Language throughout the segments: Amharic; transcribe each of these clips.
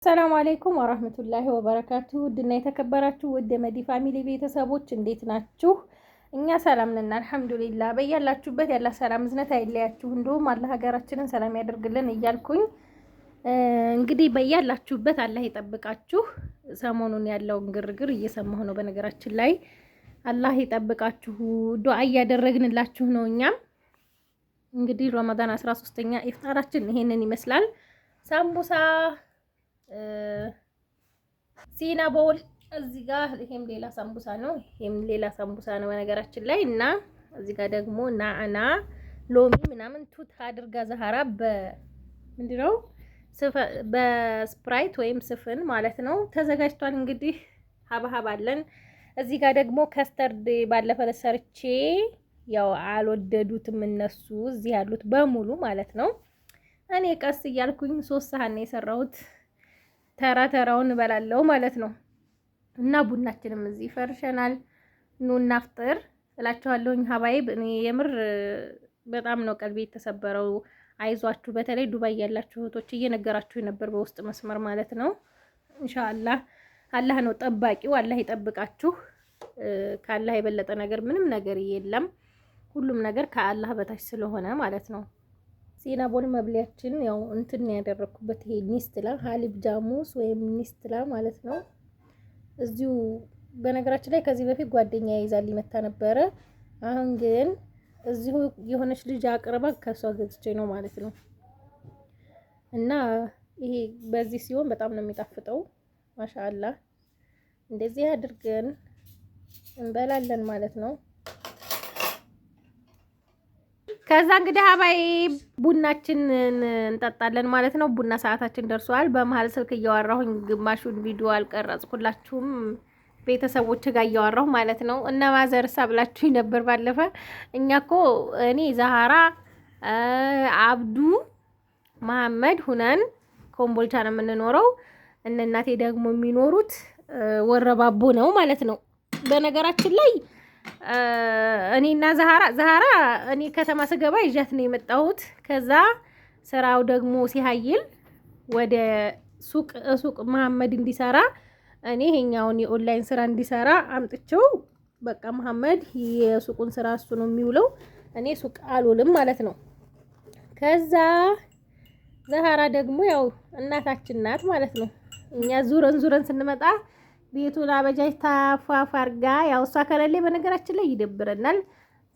السلام عليكم ورحمة الله وبركاته። ውድና የተከበራችሁ ውድ የመዲ family ቤተሰቦች እንዴት ናችሁ? እኛ ሰላም ነን الحمد لله። በያላችሁበት ያለ ሰላም እዝነት አይለያችሁ፣ እንዲሁም አላህ ሀገራችንን ሰላም ያደርግልን እያልኩኝ እንግዲህ በያላችሁበት አላህ ይጠብቃችሁ። ሰሞኑን ያለውን ግርግር እየሰማሁ ነው። በነገራችን ላይ አላህ ይጠብቃችሁ፣ ዱዓ እያደረግንላችሁ ነው። እኛም እንግዲህ ረመዳን 13ኛ ኢፍጣራችን ይሄንን ይመስላል። ሳምቡሳ ሲናቦል እዚህ ጋር ይሄም ሌላ ሳምቡሳ ነው። ይሄም ሌላ ሳምቡሳ ነው በነገራችን ላይ እና እዚህ ጋር ደግሞ ናዕና ሎሚ ምናምን ቱት አድርጋ ዘሃራ በምንድነው በስፕራይት ወይም ስፍን ማለት ነው ተዘጋጅቷል። እንግዲህ ሀብሀብ አለን። እዚህ ጋር ደግሞ custard ባለፈ ሰርቼ ያው አልወደዱትም እነሱ እዚህ ያሉት በሙሉ ማለት ነው። እኔ ቀስ እያልኩኝ ሶስት ሰሃን ነው የሰራሁት። ተራ ተራውን እበላለሁ ማለት ነው። እና ቡናችንም እዚህ ፈርሸናል። ኑ እናፍጥር እላችኋለሁኝ። حبايب እኔ የምር በጣም ነው ቀልቤ የተሰበረው። አይዟችሁ፣ በተለይ ዱባይ ያላችሁ እህቶች እየነገራችሁ ነበር በውስጥ መስመር ማለት ነው። ኢንሻአላህ አላህ ነው ጠባቂው፣ አላህ ይጠብቃችሁ። ከአላህ የበለጠ ነገር ምንም ነገር የለም። ሁሉም ነገር ከአላህ በታች ስለሆነ ማለት ነው። ሲናቦን መብሊያችን ያው እንትን ያደረኩበት ይሄ ኒስትላ حليب جاموس ወይም ኒስትላ ማለት ነው። እዚሁ በነገራችን ላይ ከዚህ በፊት ጓደኛ ይዛ ሊመታ ነበረ። አሁን ግን እዚሁ የሆነች ልጅ አቅርባ ከሷ ገዝቼ ነው ማለት ነው። እና ይሄ በዚህ ሲሆን በጣም ነው የሚጣፍጠው። ማሻአላ እንደዚህ አድርገን እንበላለን ማለት ነው። ከዛ እንግዲህ ሀባይ ቡናችንን እንጠጣለን ማለት ነው። ቡና ሰዓታችን ደርሷል። በመሀል ስልክ እያወራሁኝ ግማሹን ቪዲዮ አልቀረጽኩላችሁም ቤተሰቦች ጋር እያወራሁ ማለት ነው። እና ማዘርሳ ብላችሁኝ ነበር ባለፈ። እኛ እኮ እኔ ዛሃራ አብዱ መሐመድ ሁነን ኮምቦልቻ ነው የምንኖረው። እነ እናቴ ደግሞ የሚኖሩት ወረባቦ ነው ማለት ነው። በነገራችን ላይ እኔና ዛሃራ ዛሃራ እኔ ከተማ ስገባ ይዣት ነው የመጣሁት። ከዛ ስራው ደግሞ ሲሀይል ወደ ሱቅ ሱቅ መሐመድ እንዲሰራ እኔ ይሄኛውን የኦንላይን ስራ እንዲሰራ አምጥቼው በቃ መሐመድ የሱቁን ስራ እሱ ነው የሚውለው፣ እኔ ሱቅ አልውልም ማለት ነው። ከዛ ዛሃራ ደግሞ ያው እናታችን ናት ማለት ነው። እኛ ዙረን ዙረን ስንመጣ ቤቱን አበጃጅታ ፏፏ አድርጋ ያው እሷ ከሌለ በነገራችን ላይ ይደብረናል።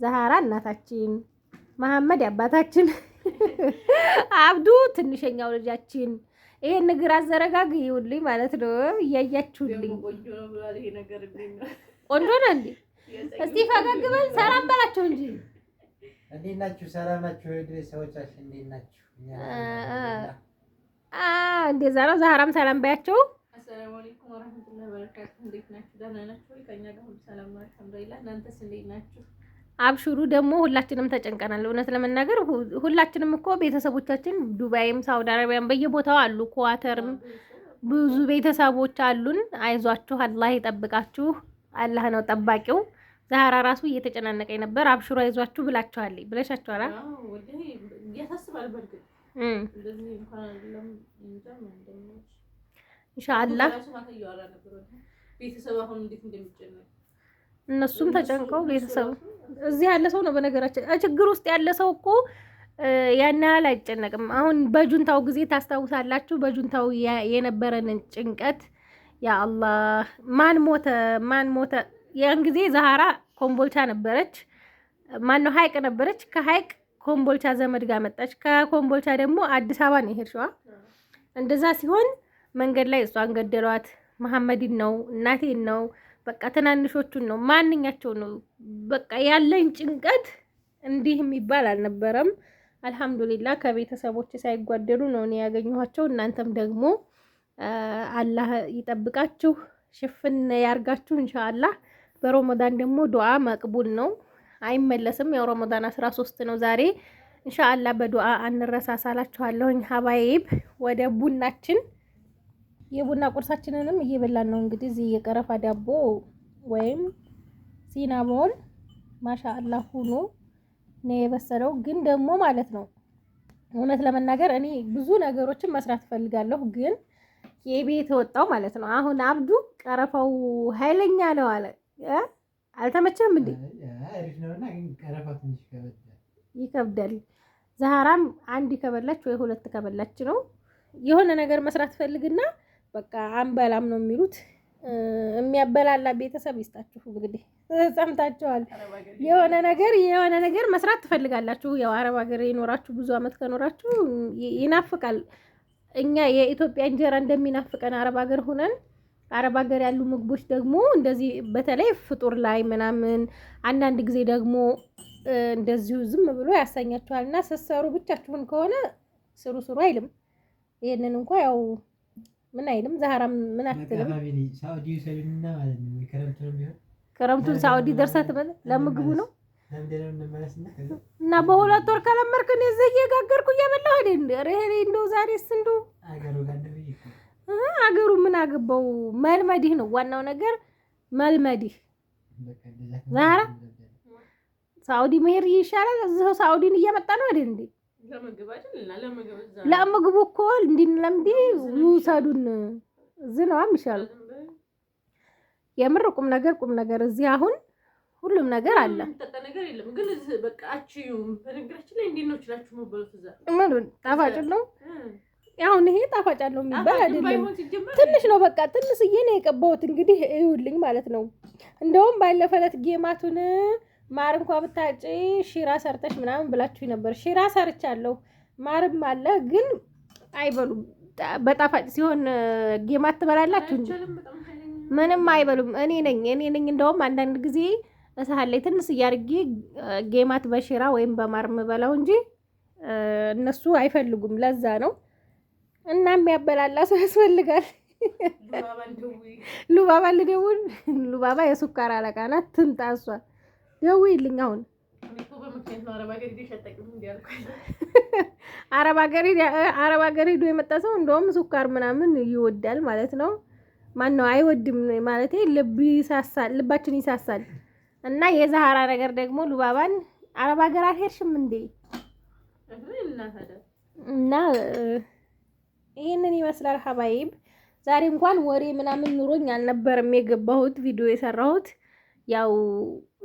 ዛሃራ እናታችን፣ መሐመድ አባታችን፣ አብዱ ትንሸኛው ልጃችን። ይሄን እግር አዘረጋግ ይውልኝ ማለት ነው። እያያችሁልኝ ቆንጆ ነው እንዴ? እስቲ ፈገግ በል ሰላም በላቸው እንጂ። እንዴት ናችሁ? ሰላም ናችሁ? ሰዎቻችን እንዴት ናችሁ? እንደዛ ነው። ዛሃራም ሰላም በያቸው። السلام عليكم ورحمة الله وبركاته። እንዴት ናችሁ? ደህና ናችሁ ወይ? ከእኛ ጋር ሁሉ ሰላም ነው الحمد لله። እናንተስ እንዴት ናችሁ? አብሽሩ። ደግሞ ሁላችንም ተጨንቀናል። እውነት ለመናገር ሁላችንም እኮ ቤተሰቦቻችን ዱባይም፣ ሳውዲ አረቢያም በየቦታው አሉ። ኳተርም ብዙ ቤተሰቦች አሉን። አይዟችሁ፣ አላህ ይጠብቃችሁ። አላህ ነው ጠባቂው። ዛህራ ራሱ እየተጨናነቀኝ ነበር። አብሽሩ፣ አይዟችሁ ብላችኋል ብለሻችኋል። ያሳስባል። በእርግጥ እንደዚህ እንኳን አይደለም እንጃ ምን እንደሚሆን ኢንሻአላህ እነሱም ተጨንቀው ቤተሰብ እዚህ ያለ ሰው ነው። በነገራችን ችግር ውስጥ ያለ ሰው እኮ ያን ያህል አይጨነቅም። አሁን በጁንታው ጊዜ ታስታውሳላችሁ፣ በጁንታው የነበረንን ጭንቀት ያ አላህ፣ ማን ሞተ ማን ሞተ። ያን ጊዜ ዛሃራ ኮምቦልቻ ነበረች፣ ማነው ሀይቅ ነበረች። ከሀይቅ ኮምቦልቻ ዘመድ ጋር መጣች። ከኮምቦልቻ ደግሞ አዲስ አበባ ነው የሄድሽዋ። እንደዛ ሲሆን መንገድ ላይ እሷን ገደሏት። መሐመድን ነው እናቴን ነው በቃ ትናንሾቹን ነው ማንኛቸው ነው በቃ ያለኝ ጭንቀት እንዲህ የሚባል አልነበረም። አልሐምዱሊላ ከቤተሰቦች ሳይጓደሉ ነው እኔ ያገኘኋቸው። እናንተም ደግሞ አላህ ይጠብቃችሁ፣ ሽፍን ያርጋችሁ ኢንሻአላህ። በረመዳን ደግሞ ዱዓ መቅቡል ነው አይመለስም። ያው ረመዳን 13 ነው ዛሬ። ኢንሻአላህ በዱዓ አንረሳሳላችኋለሁኝ። ሀባይብ ወደ ቡናችን የቡና ቁርሳችንንም እየበላን ነው እንግዲህ። እዚህ የቀረፋ ዳቦ ወይም ሲናሞን ማሻአላህ ሁኖ ነው የበሰለው። ግን ደግሞ ማለት ነው እውነት ለመናገር እኔ ብዙ ነገሮችን መስራት እፈልጋለሁ፣ ግን የቤት ወጣው ማለት ነው። አሁን አብዱ ቀረፋው ኃይለኛ ነው አለ። አልተመቸም እንዴ? ይከብዳል። ዛህራም አንድ ከበላች ወይ ሁለት ከበላች ነው የሆነ ነገር መስራት ፈልግና በቃ አንበላም ነው የሚሉት። የሚያበላላ ቤተሰብ ይስጣችሁ። እንግዲህ ሰምታችኋል። የሆነ ነገር የሆነ ነገር መስራት ትፈልጋላችሁ። ያው አረብ ሀገር የኖራችሁ ብዙ አመት ከኖራችሁ ይናፍቃል። እኛ የኢትዮጵያ እንጀራ እንደሚናፍቀን አረብ ሀገር ሆነን አረብ ሀገር ያሉ ምግቦች ደግሞ እንደዚህ በተለይ ፍጡር ላይ ምናምን አንዳንድ ጊዜ ደግሞ እንደዚሁ ዝም ብሎ ያሰኛችኋል። እና ስትሰሩ ብቻችሁን ከሆነ ስሩ ስሩ አይልም። ይህንን እንኳ ያው ምን አይልም። ዛህራም ምን አትልም። ክረምቱን ሳኡዲ ደርሰህ ትመጣ ለምግቡ ነው እና በሁለት ወር ከለመድክ እኔ እዚህ እየጋገርኩ እየበላሁ አይደል? እንደው ዛሬስ እንደው አገሩ ምን አገባው? መልመዲህ ነው ዋናው ነገር መልመዲህ። ዛህራ ሳኡዲ መሄድ ይሻላል። እዚሁ ሳኡዲን እያመጣ ነው አይደል እንዴ? ለምግቡ እኮ እንድንለምድ ይውሰዱን። እዚህ ነው የሚሻለው። የምር ቁም ነገር ቁም ነገር እዚህ አሁን ሁሉም ነገር አለ። ምኑን ጣፋጭ ነው አሁን ይሄ ጣፋጭ አለው የሚባል አይደለም። ትንሽ ነው በቃ ትንሽዬ ነው የቀባሁት። እንግዲህ እዩልኝ ማለት ነው። እንደውም ባለፈ ዕለት ጌማቱን ማር እንኳ ብታጭ ሺራ ሰርተሽ ምናምን ብላችሁ ነበር። ሺራ ሰርቻለሁ፣ ማርም አለ፣ ግን አይበሉም። በጣፋጭ ሲሆን ጌማት ትበላላችሁ እንጂ ምንም አይበሉም። እኔ ነኝ እኔ ነኝ እንደውም አንዳንድ ጊዜ እሳህን ላይ ትንሽ እያርጌ ጌማት በሺራ ወይም በማር የምበላው እንጂ እነሱ አይፈልጉም። ለዛ ነው እና የሚያበላላ ሰው ያስፈልጋል። ሉባባ ልደውል። ሉባባ የሱካር አለቃ ናት። ትምጣ እሷ ደውይልኝ። አሁን አረብ ሀገር ሄዶ የመጣ ሰው እንደውም ሱካር ምናምን ይወዳል ማለት ነው። ማን ነው አይወድም ማለት ልብ ይሳሳል፣ ልባችን ይሳሳል። እና የዛህራ ነገር ደግሞ ሉባባን አረብ ሀገር አልሄድሽም እንዴ? እና ይህንን ይመስላል حبايب። ዛሬ እንኳን ወሬ ምናምን ኑሮኝ አልነበረም የገባሁት ቪዲዮ የሰራሁት ያው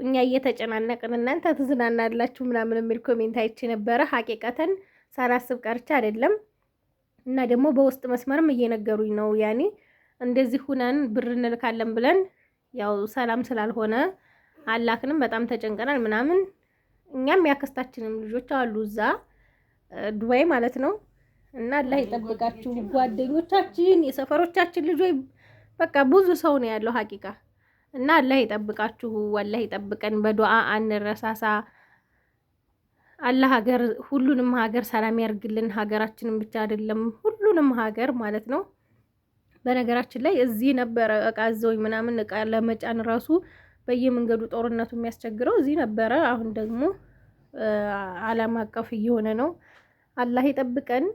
እኛ እየተጨናነቅን እናንተ ትዝናናላችሁ ምናምን የሚል comment አይቼ ነበረ። ሀቂቀተን ሳላስብ ቀርቼ አይደለም። እና ደግሞ በውስጥ መስመርም እየነገሩኝ ነው ያኔ እንደዚህ ሁነን ብር እንልካለን ብለን ያው ሰላም ስላልሆነ አላክንም፣ በጣም ተጨንቀናል ምናምን። እኛም ያከስታችንም ልጆች አሉ እዛ ዱባይ ማለት ነው። እና አላህ ይጠብቃችሁ ጓደኞቻችን፣ የሰፈሮቻችን ልጆች በቃ ብዙ ሰው ነው ያለው ሀቂቃ እና አላህ ይጠብቃችሁ፣ አላህ ይጠብቀን። በዱዓ አንረሳሳ። አላህ ሀገር ሁሉንም ሀገር ሰላም ያርግልን። ሀገራችንን ብቻ አይደለም ሁሉንም ሀገር ማለት ነው። በነገራችን ላይ እዚህ ነበረ እቃ እዘውኝ ምናምን እቃ ለመጫን ራሱ በየመንገዱ ጦርነቱ የሚያስቸግረው እዚህ ነበረ። አሁን ደግሞ ዓለም አቀፍ እየሆነ ነው። አላህ ይጠብቀን።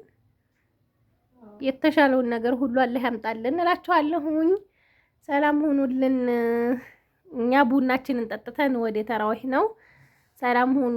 የተሻለውን ነገር ሁሉ አላህ ያምጣልን እላችኋለሁኝ። ሰላም ሁኑልን። እኛ ቡናችንን ጠጥተን ወደ ተራዊህ ነው። ሰላም ሁኑ።